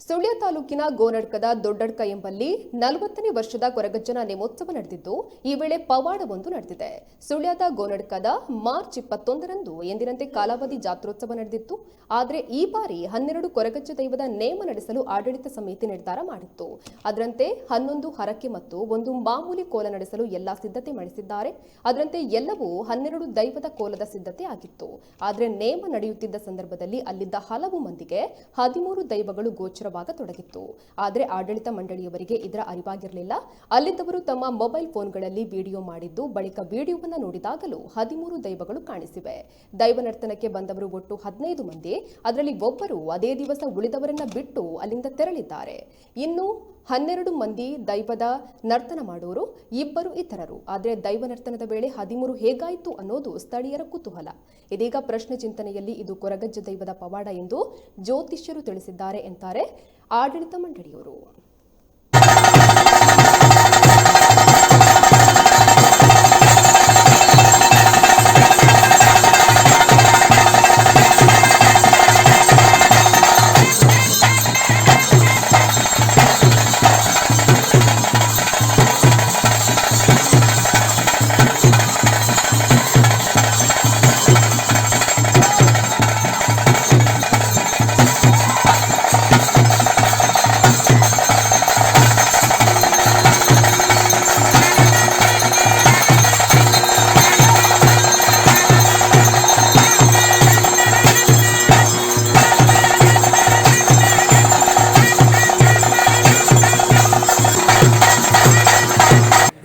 ಸುಳ್ಯ ತಾಲೂಕಿನ ಗೋನಡ್ಕದ ದೊಡ್ಡಡ್ಕ ಎಂಬಲ್ಲಿ 40ನೇ ವರ್ಷದ ಕೊರಗಜ್ಜನ ನೇಮೋತ್ಸವ ನಡೆದಿದ್ದು, ಈ ವೇಳೆ ಪವಾಡವೊಂದು ನಡೆದಿದೆ. ಸುಳ್ಯದ ಗೋನಡ್ಕದ ಮಾರ್ಚ್ 21ರಂದು ಎಂದಿನಂತೆ ಕಾಲಾವಧಿ ಜಾತ್ರೋತ್ಸವ ನಡೆದಿತ್ತು. ಆದರೆ ಈ ಬಾರಿ 12 ಕೊರಗಜ್ಜ ದೈವದ ನೇಮ ನಡೆಸಲು ಆಡಳಿತ ಸಮಿತಿ ನಿರ್ಧಾರ ಮಾಡಿತ್ತು. ಅದರಂತೆ 11 ಹರಕೆ ಮತ್ತು ಒಂದು ಮಾಮೂಲಿ ಕೋಲ ನಡೆಸಲು ಎಲ್ಲಾ ಸಿದ್ಧತೆ ಮಾಡಿಸಿದ್ದಾರೆ. ಅದರಂತೆ ಎಲ್ಲವೂ 12 ದೈವದ ಕೋಲದ ಸಿದ್ಧತೆ ಆಗಿತ್ತು. ಆದರೆ ನೇಮ ನಡೆಯುತ್ತಿದ್ದ ಸಂದರ್ಭದಲ್ಲಿ ಅಲ್ಲಿದ್ದ ಹಲವು ಮಂದಿಗೆ 13 ದೈವಗಳು ಗೋಚರವಾಗತೊಡಗಿತ್ತು. ಆದರೆ ಆಡಳಿತ ಮಂಡಳಿಯವರಿಗೆ ಇದರ ಅರಿವಾಗಿರಲಿಲ್ಲ. ಅಲ್ಲಿದ್ದವರು ತಮ್ಮ ಮೊಬೈಲ್ ಫೋನ್ಗಳಲ್ಲಿ ವಿಡಿಯೋ ಮಾಡಿದ್ದು, ಬಳಿಕ ವಿಡಿಯೋವನ್ನು ನೋಡಿದಾಗಲೂ 13 ದೈವಗಳು ಕಾಣಿಸಿವೆ. ದೈವ ನರ್ತನಕ್ಕೆ ಬಂದವರು ಒಟ್ಟು 15 ಮಂದಿ. ಅದರಲ್ಲಿ ಒಬ್ಬರು ಅದೇ ದಿವಸ ಉಳಿದವರನ್ನ ಬಿಟ್ಟು ಅಲ್ಲಿಂದ ತೆರಳಿದ್ದಾರೆ. ಇನ್ನು 12 ಮಂದಿ ದೈವದ ನರ್ತನ ಮಾಡೋರು, ಇಬ್ಬರು ಇತರರು. ಆದರೆ ದೈವ ನರ್ತನದ ವೇಳೆ 13 ಹೇಗಾಯಿತು ಅನ್ನೋದು ಸ್ಥಳೀಯರ ಕುತೂಹಲ. ಇದೀಗ ಪ್ರಶ್ನೆ ಚಿಂತನೆಯಲ್ಲಿ ಇದು ಕೊರಗಜ್ಜ ದೈವದ ಪವಾಡ ಎಂದು ಜ್ಯೋತಿಷ್ಯರು ತಿಳಿಸಿದ್ದಾರೆ ಎಂತಾರೆ ಆಡಳಿತ ಮಂಡಳಿಯವರು.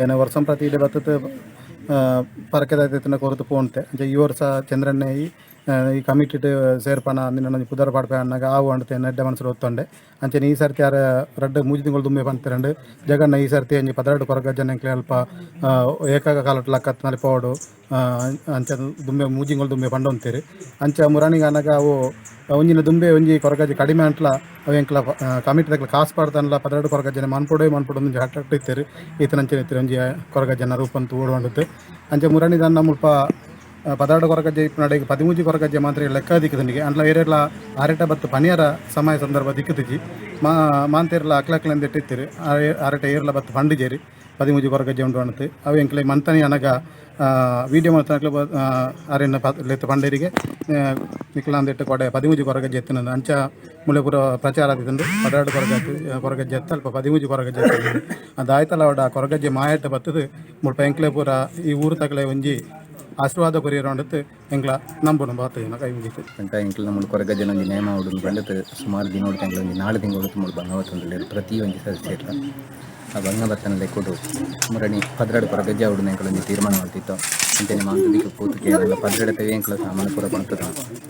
ಏನ ವರ್ಷ ಪ್ರತಿ ಇಡೆ ಬತ್ತದ ಪರಕೆದ ಕೊರತು ಪೋಂತೆ. ಅಂಚ ಈ ವರ್ಷ ಚಂದ್ರಣ್ಣೆ ಈ ಈ ಕಮಿಟಿಟ್ ಸೇರ್ಪನ ನಿನ್ನ ಪುದರ್ ಪಾಡ್ಪೆ ಅನ್ನಾಗ ಆವು ಅಂಡತೆ ಎಡ್ಡೆ ಮನಸ್ಸು ಒತ್ತೊಂಡೆ. ಅಂಚನೆ ಈ ಸರ್ತಿ ಯಾರ ರಡ್ಡ್ ಮೂಜಿ ತಿಂಗಳು ದುಂಬೆ ಪಂತಿರಂಡು ಜಗಣ್ಣ ಈ ಸರ್ತಿ ಅಂಜಿ 12 ಕೊರಗಜ್ಜನ ಎಂಕ್ಲೆ ಅಲ್ಪ ಏಕಾಗ ಕಾಲಟ್ ಲಕ್ಕತ್ ನಲಿ ಪೋಡು ಅಂಚ ದುಂಬೆ ಮೂಜಿ ತಿಂಗಳು ದುಂಬೆ ಪಂಡೊಂತೀರಿ. ಅಂಚ ಮುರಾಣಿಗೆ ಅನ್ನಾಗ ಅವು ಒಂಜಿನ ದುಂಬೆ ಒಂಜಿ ಕೊರಗಜ್ಜೆ ಕಡಿಮೆ ಅಂಟ್ಲ ಅವು ಎಂಕ್ಲ ಕಮಿಟಿ ದಕ್ಲ ಕಾಸು ಪಾಡ್ತಾನಲ 12 ಕೊರಗಜ್ಜನೆ ಮನ್ಪೊಡೆ ಮನ್ಪೊಡು ಒಂಜಿ ಹಟ್ಟ ಇತ್ತೀರಿ. ಈತನಂಚನೆ ಇತ್ತೀರಿ ಒಂಜಿ ಕೊರಗಜ್ಜನ ರೂಪಂತು ಓಡುವಂಡದ್ದು. ಅಂಚ ಮುರಾಣಿ ದನ್ನ ಮುಲ್ಪ 12 ಕೊರಗಜ್ಜೆ ಇಪ್ಪುನಡೆಗ್ 13 ಕೊರಗಜ್ಜೆ ಮಾತ್ರ ಲೆಕ್ಕ ದಿಕ್ಕದನಿಗೆ ಅಂಡ್ಲ ಏರೆರ್ಲ ಆರೇಟ ಬತ್ತು ಪನಿಯರ ಸಮಯ ಸಂದರ್ಭ ದಿಕ್ಕದಿಜಿ ಮಾಂತೇರ್ಲ ಅಕ್ಲಕ್ಲೆಂದ್ ಇಟ್ಟಿತ್ತೀರಿ. ಆರೇಟ ಏರ್ಲ ಬತ್ತು ಪಂಡಿಜೇರಿ 13 ಕೊರಗಜ್ಜೆ ಉಂಡು ಅಣತು. ಅವು ಎಂಕ್ಲೆ ಮಂತನಿ ಅನಗ ವೀಡಿಯೋ ಮಲ್ತನಕ್ಲೆ ಆರೆನ ಲೆತ್ತ ಪಂಡೇರಿಗೆ ನಿಕ್ಲಾಂದಿಟ್ಟು ಕೊಡೆ 13 ಕೊರಗಜ್ಜೆ ಎತ್ತಿನ. ಅಂಚ ಮುಲೆಪುರ ಪ್ರಚಾರ ಆದಿತ್ತುಂಡು 12 ಕೊರಗಜ್ಜೆ ಕೊರಗಜ್ಜೆ ಎತ್ತ ಅಲ್ಪ 13 ಕೊರಗಜ್ಜೆ ಎತ್ತುಂಡು. ಅದಾಯ್ತಲ್ಲ ಅವಡ ಕೊರಗಜ್ಜೆ ಮಾಯಟ್ಟ ಬತ್ತದು ಮುಲ್ಪ ಎಂಕ್ಲೆ ಪೂರ ಈ ಊರು ತಕಲೆ ಒಂಜಿ ಆಶೀರ್ವಾದ ಕೊರಿಯರ ಎಂಕ್ಲ ನಂಬುನು ಬಾತ ಜನ ಕೈ ಮುಗಿತು. ಅಂಕ ಎಂಕ್ಲ ಮುಳು ಕೊರಗಜ್ಜನ ಒಂಜಿ ನೇಮ ಉಡುನು ಪಂಡತ್ ಸುಮಾರು ದಿನ ಎಂಕ್ಲ ಒಂಜಿ 4 ತಿಂಗಳು ಮುಳು ಬಂಗ ಬತ್ತೊಂದುಲ್ಲೆರ್ ಪ್ರತಿ ಒಂಜಿ ಸದಸ್ಯೆರ್ಲ. ಆ ಬಂಗ ಬತ್ತನ ಲೆಕ್ಕೊಡು ಮುರಣಿ 12 ಕೊರಗಜ್ಜ ಉಡುನ ಎಂಕ್ಲ ಒಂಜಿ ತೀರ್ಮಾನ ಮಲ್ತಿತ್ತೊ. ಅಂಚನೆ ಮಾಂತದಿಕ್ ಪೂತು ಕೇನಲ್ಲ 12 ತವೆ ಎಂಕ್ಲ ಸಾಮಾನು ಪೂರ ಕೊಣತದ.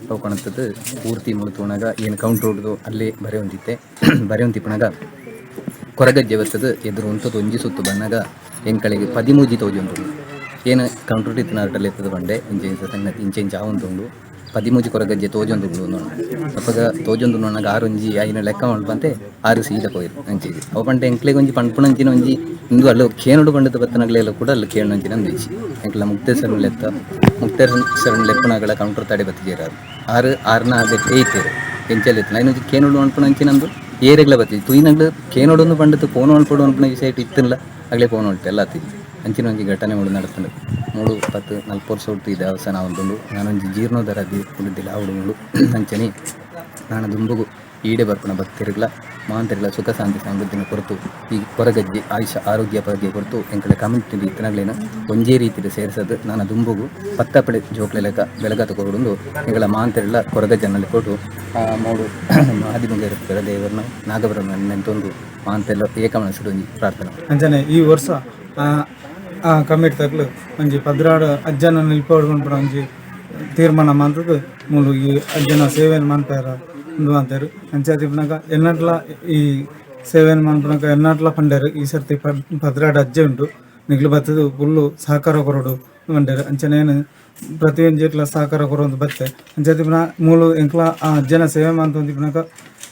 ಅವು ಕೊಣತದ ಪೂರ್ತಿ ಮುಳು ತೂನಗ ಏನು ಕೌಂಟ್ರ್ ಉಡ್ದು ಅಲ್ಲೇ ಬರೆಯೊಂದಿತ್ತೆ. ಬರೆಯೊಂದಿಪ್ಪುನಗ ಕೊರಗಜ್ಜೆ ಬತ್ತದ ಎದುರು ಉಂತುದು ಒಂಜಿ ಸುತ್ತು ಬನ್ನಗ ಎಂಕಳಿಗೆ 13 ತೋಜೊಂದುಂಡು. ಏನು ಕೌಂಟ್ರ್ ಇತ್ತಿನ ಅರಟಲ್ಲಿ ಎತ್ತದ ಬಂಡೆ ಇಂಚ ಇಂಚ ಸಂಗತಿ ಇಂಚ ಇಂಚ ಆವೊಂದುಂಡು 13 ಕೊರಗಜ್ಜೆ ತೋಜೊಂದುಂಡು ನೋಡ. ಅಪಗ ತೋಜೊಂದು ನೋಡಾಗ ಆರೊಂಜಿ ಐನ ಲೆಕ್ಕ ಮಲ್ಪಂತೆ ಆರು ಸೀದ ಪೋಯಿರು ಅಂಚೆ. ಅವು ಪಂಡ ಎಂಕ್ಲೆಗ್ ಒಂಜಿ ಪನ್ಪುನಂಚಿನ ಒಂಜಿ ಇಂದು ಅಲ್ಲ ಕೇನುಡು ಪಂಡದ ಬತ್ತನಗಲೆಲ್ಲ ಕೂಡ ಅಲ್ಲಿ ಕೇಣಂಚಿನ ಅಂದಿಚ್ಚಿ. ಎಂಕ್ಲ ಮುಕ್ತೇಶ್ವರನ್ ಲೆತ್ತ ಮುಕ್ತೇಶ್ವರನ್ ಲೆಪ್ಪುನಗಳ ಕೌಂಟರ್ ತಡೆ ಬತ್ತಿಜೇರು ಆರು ಆರ್ನ ಅದೇ ಏಯ್ತೇರು ಎಂಚೆಲ್ಲ ಎತ್ತನ ಐನೊಂಜಿ ಕೇನುಡು ಪನ್ಪುನಂಚಿನಂದು ಏರೆಗ್ಲ ಬತ್ತಿ ತುಯಿನಗ್ಲು ಕೇನೋಡೊಂದು ಪಂಡದು ಫೋನ್ ಮಲ್ಪೊಡು ಪನ್ಪುನ ವಿಷಯ ಇತ್ತಿಲ್ಲ ಅಗಲೇ ಫೋನ್ ಉಂಟು ಎಲ್ಲ ಅತಿ ಅಂಚಿನ ಒಂಜಿ ಘಟನೆ ಮೂಡು ನಡತುಂಡು. ಮೂಡು 10 40 ವರ್ಷ ಉಂಟು ಈ ದೇವಸ್ಥಾನ ಉಂಟುಂಡು. ನಾನೊಂಜಿ ಜೀರ್ಣೋದ್ಧಾರ ಉಂಡಿದ್ದಿಲ್ಲ ಆವಡು ಮೂಡು. ಅಂಚನೆ ನಾನು ದುಂಬುಗು ಈಡೆ ಬರ್ಪುನ ಭಕ್ತರುಗಳ ಮಾಂತರಿಗಳ ಸುಖ ಶಾಂತಿ ಸಮೃದ್ಧಿನ ಕೊರತು ಈ ಕೊರಗಜ್ಜೆ ಆಯುಷ ಆರೋಗ್ಯ ಬಗ್ಗೆ ಕೊರತು ಎಂಕಲೆ ಕಮಿಟಿ ಇತ್ತನಗ್ಲೇನ ಒಂಜೇ ರೀತಿಯ ಸೇರಿಸದು ನಾನು ದುಂಬುಗು ಪತ್ತಪಡೆ ಜೋಕ್ಲೆ ಲೆಕ್ಕ ಬೆಳಗಾತ ಕೊರಡುಂದು ಎಂಕಲ ಮಾಂತರಿಗಳ ಕೊರಗಜ್ಜನಲ್ಲಿ ಕೊಟ್ಟು ಮೂಡು ಆದಿಮುಗೇರ ದೇವರನ್ನ ನಾಗಬ್ರಹ್ಮನ ತೊಂದು ಮಾಂತೆಲ್ಲ ಏಕಮನಸ್ಸು ಒಂಜಿ ಪ್ರಾರ್ಥನೆ. ಅಂಚನೆ ಈ ವರ್ಷ ಆ ಕಮಿಟಿ ತಕ್ಲು ಒಂಜಿ 12 ಅಜ್ಜನ ನಿಲ್ಪೋಡು ಪನ್ಪುನ ಒಂಜಿ ತೀರ್ಮಾನ ಮಂತದ್ದು ಮೂಲು ಈ ಅಜ್ಜನ ಸೇವೆಯನ್ನು ಮನ್ಪೆರ ಉಂದು ಅಂತೆರ್. ಅಂಚ ತಿಪ್ಪುನಗ ಎನ್ನಟ್ಲ ಈ ಸೇವೆಯನ್ನು ಮನ್ಪುನಗ ಎನ್ನಟ್ಲ ಪಂಡೆರ್ ಈ ಸರ್ತಿ 12 ಅಜ್ಜೆ ಉಂಟು ನಿಗ್ಲು ಬತ್ತದು ಫುಲ್ಲು ಸಹಕಾರ ಕೊರೊಡು ಪಂಡೆರ್. ಅಂಚನೆ ಪ್ರತಿಯೊಂಜಿ ಇಟ್ಲ ಸಹಕಾರ ಕೊರೊಂದು ಬತ್ತೆ. ಅಂಚ ತಿಪ್ಪುನ ಮೂಲು ಎಂಕ್ಲ ಆ ಅಜ್ಜನ ಸೇವೆ ಮಂತೊಂದು ತಿಪ್ಪುನಗ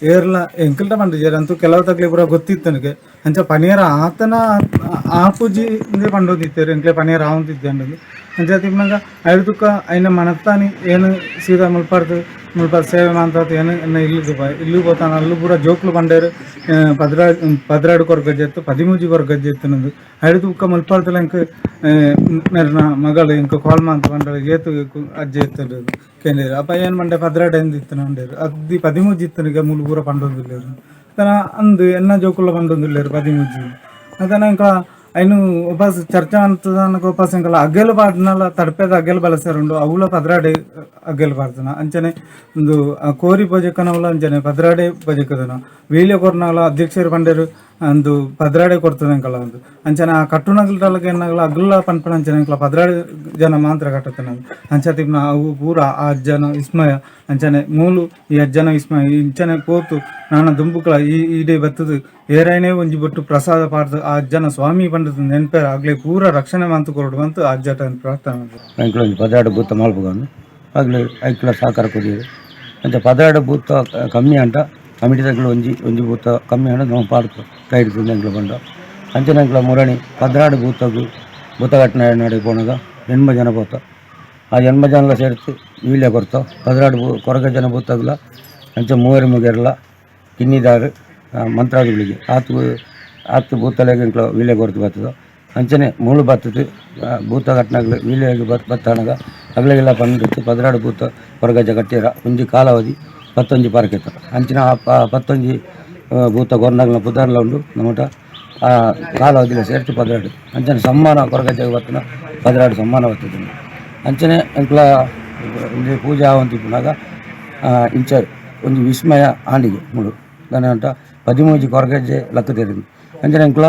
ಏರ್ಲ ಎಂಕಲ್ಟ ಪಂಡಿಜೆರ್ ಅಂತೂ ಕೆಲವು ತಕ್ಲೆ ಪೂರ ಗೊತ್ತಿತ್ತನಗೆ ಅಂಚ ಪನಿಯರ ಆತನ ಆಪುಜಿ ಇಂದೇ ಪಂಡೊಂದಿತ್ತೆರ್ ಎಂಕ್ಲೆ ಪನಿಯರ ಆವೊಂದಿತ್ತೆ ಅಂಡದು ಅಂಚ ತಿಪ್ಪುನಗ ಐದುಕ್ಕ ಐನ ಮನತ್ತಾನಿ ಏನು ಸೀದಾ ಮುಲ್ಪರ್ದು ಮುಲ್ಪ ಸೇವೆ ಮಾಂತಾತ್ ಏನು ಎನ್ನ ಇಲ್ಲುಗು ಇಲ್ಲು ಪೋತಾನ ಅಲ್ಲು ಪೂರ ಜೋಕ್ಲು ಪಂಡೇರು 12 ಕೊರ್ಗಜ್ಜೆತ್ತು 13 ಕೊರ್ಗಜ್ಜೆತ್ತುನದು ಐದು ಬುಕ್ಕ ಮುಲ್ಪರ್ದಲ ಎಂಕ್ ಮೆರ್ನ ಮಗಳು ಎಂಕ್ ಕಾಲ್ ಮಾಂತ ಪಂಡಳು ಏತು ಅಜ್ಜೆ ಎತ್ತುಂಡು ಕೇಂದ್ರ ಅಪ್ಪ ಏನು ಮಂಡೆ 12 ಎಂದ್ ಇತ್ತನ ಅಂಡೇರು ಅದ್ದಿ 13 ಇತ್ತನಿಗೆ ಮೂಲು ಪೂರ ಪಂಡೊಂದುಲ್ಲೇರು ತನ ಅಂದು ಎನ್ನ ಜೋಕುಲ ಪಂಡೊಂದುಲ್ಲೇರು 13 ಅದನ್ನ ಎಂಕ ಐನು ಉಪಾಸ ಚರ್ಚಾ ಅಂತದನಕ ಉಪಾಸ ಎಂಕಲ ಅಗ್ಗೆಲು ಪಾಡ್ನಲ ತಡ್ಪೆದ ಅಗ್ಗೆಲು ಬಳಸರುಂಡು ಅವುಲ 12 ಅಗ್ಗೆಲು ಪಾಡ್ದನ ಅಂಚನೆ ಒಂದು ಆ ಕೋರಿ ಪೊಜೆಕನವಲ ಅಂಚನೆ 12 ಪೊಜೆಕದನ ವೀಲ್ಯ ಕೊರ್ನಲ ಅಧ್ಯಕ್ಷರು ಪಂಡೇರು ಅಂದು 12 ಕೊಡ್ತದೆ ಎಂಕಲ ಅಂದು ಅಂಚನೆ ಆ ಕಟ್ಟುನಗಲ್ಟಲಕ ಎನ್ನಗಲ ಅಗ್ಲ ಪನ್ಪಣ ಅಂಚನೆ ಎಂಕಲ 12 ಜನ ಮಾತ್ರ ಕಟ್ಟುತ್ತನ ಅಂಚ ತಿಪ್ನ ಅವು ಪೂರ ಆ ಅಜ್ಜನ ವಿಸ್ಮಯ ಅಂಚನೆ ಮೂಲು ಈ ಅಜ್ಜನ ವಿಸ್ಮಯ ಇಂಚನೆ ಪೋತು ನಾನ ದುಂಬುಕಲ ಈ ಈಡೆ ಬತ್ತದು ಏರೈನೇ ಒಂಜಿ ಬೊಟ್ಟು ಪ್ರಸಾದ ಪಾಡ್ದು ಆ ಅಜ್ಜನ ಸ್ವಾಮಿ ಪಂಡದ ನೆನಪೇರ ಆಗ್ಲೇ ಪೂರ ರಕ್ಷಣೆ ಮಂತು ಕೊರಡು ಬಂತು ಆ ಅಜ್ಜಟ ಪ್ರಾರ್ಥನೆ ಮಾಡ್ತಾರೆ. ಎಂಕ್ಲ ಒಂಜಿ 12 ಬೂತ ಮಲ್ಪುಗಂದು ಅಗ್ಲು ಐಕ್ಲ ಸಹಕಾರ ಕೊರಿಯೆರ್ ಅಂಚ 12 ಬೂತ ಕಮ್ಮಿ ಅಂಟ ಕಮಿಟಿ ದಕ್ಲು ಒಂಜಿ ಒಂಜಿ ಬೂತ ಕಮ್ಮಿ ಆಂಡ ನಮ ಪಾಡ್ಪ ಕೈಟ್ ಎಂಕ್ಲ ಪಂಡ ಅಂಚನೆ ಎಂಕ್ಲ ಮುರಣಿ 12 ಬೂತಗು ಬೂತ ಕಟ್ಟುನ ನಡೆ ಪೋನಗ 80 ಜನ ಪೋತ ಆ 80 ಜನಲ ಸೇರ್ತು ವೀಳ್ಯ ಕೊರ್ತ 12 ಕೊರಗ ಜನ ಬೂತಗ್ಲ ಅಂಚ ಮೂವೆರ್ ಮುಗೆರ್ಲ ಕಿನ್ನಿದಾರು ಮಂತ್ರಾದಿಗಳಿಗೆ ಆತು ಆತು ಬೂತಲೆಗ್ ಎಂಕ್ಲ ವೀಳ್ಯ ಕೊರ್ತು ಬರ್ತದ ಅಂಚನೆ ಮೂಲು ಬತ್ತದು ಭೂತ ಕಟ್ಟನಾಗ್ಲು ವೀಳ್ಯಗ್ ಬತ್ತಾನಗ ಅಗ್ಲೆಗೆಲ್ಲ ಪಂಡಿತ್ತು 12 ಭೂತ ಕೊರಗಜ್ಜ ಕಟ್ಟಿರ ಒಂಜಿ ಕಾಲಾವಧಿ ಪತ್ತೊಂಜಿ ಪಾರ್ಕೆತ್ತ ಅಂಚಿನ ಆ ಪತ್ತೊಂಜಿ ಭೂತ ಕೊರ್ನಗ್ಲ ಪುದರ್ಲ ಉಂಡು ನಮಟ ಆ ಕಾಲಾವಧಿಲ ಸೇರ್ತು 12 ಅಂಚನೆ ಸಮ್ಮಾನ ಕೊರಗಜ್ಜಗ್ ಬತ್ತನ 12 ಸಮ್ಮಾನ ಬರ್ತದೆ ಅಂಚನೆ ಎಂಕ್ಲ ಒಂಜಿ ಪೂಜೆ ಆವೊಂದಿಪ್ಪುನಗ ಇಂಚ ಒಂಜಿ ವಿಸ್ಮಯ ಆಂಡಿಗೆ ಮುಳು ದಾನ 13 ಕೊರಗಜ್ಜೆ ಲಕ್ಕ ತೆರಿಂದು ಅಂಚನೆ ಎಂಕ್ಲ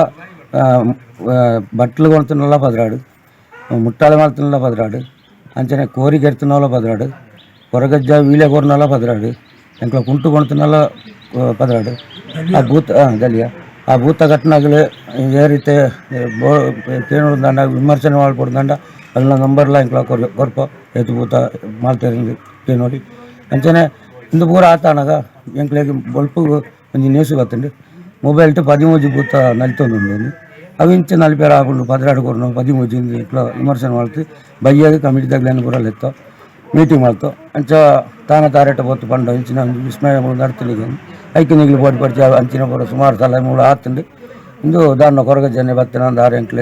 ಬಟ್ಲು ಕೊಡ್ತನಲ್ಲ 12 ಮುಟ್ಟಾಳೆ ಮಾಡ್ತನಲ್ಲ 12 ಅಂಚನೆ ಕೋರಿ ಕೆರ್ತನಲ್ಲ 12 ಕೊರಗಜ್ಜ ವೀಳ್ಯ ಕೊರ್ನಲ್ಲ 12 ಎಂಕ್ಲ ಕುಂಟು ಕೊಡ್ತನಲ್ಲ 12 ಆ ಭೂತ ದಲಿಯ ಆ ಭೂತ ಘಟನೆಗಳು ఏ ರೀತಿ ಕೇಣುದಂಡ ವಿಮರ್ಶನೆ ಮಾಡ್ಕೊಡ್ದಂಡ ಅಲ್ಲ ನಂಬರ್ಲ ಎಂಕ್ಲ ಕೊರ್ಪ ಏತು ಭೂತ ಮಾಲ್ತೇರಿಂದು ಕೇನೋಡಿ ಅಂಚನೆ ಇಂದು ಪೂರ ಆತಾನಗ ಎಂಕ್ಲೆಗ್ ಬೊಲ್ಪು ಒಂಜಿ ನ್ಯೂಸ್ ಬತ್ತುಂಡು ಮೊಬೈಲ್ 13 ಭೂತ ನಲಿತೊಂದುಂಡು ಅವು ಇಂಚ ನಲಿಪೆರ ಆಪುಂಡು 12 ಕೊರ್ನು 13 ಎಂಕ್ಲ ವಿಮರ್ಶನೆ ಮಲ್ತ್ ಬಯ್ಯಗ್ ಕಮಿಟಿ ದಕ್ಲೆನ್ ಪೂರ ಲೆತ್ತೊ ಮೀಟಿಂಗ್ ಮಲ್ತೊ ಅಂಚ ತಾನ ತಾರೇಟ ಪೋತು ಪಂಡ ಇಂಚಿನ ಒಂಜಿ ವಿಸ್ಮಯ ಮೂಲು ನಡತುಂಡು ಐಕ್ ನಿಗ್ಲು ಪೋಡಿ ಪಡಿಚ ಅಂಚಿನ ಪೂರ ಸುಮಾರು ಸಲ ಮೂಲು ಆತುಂಡು ಇಂದು ದಾನ್ನ ಕೊರಗಜ್ಜನೆ ಬತ್ತಿನ ದಾರ ಎಂಕ್ಲೆ.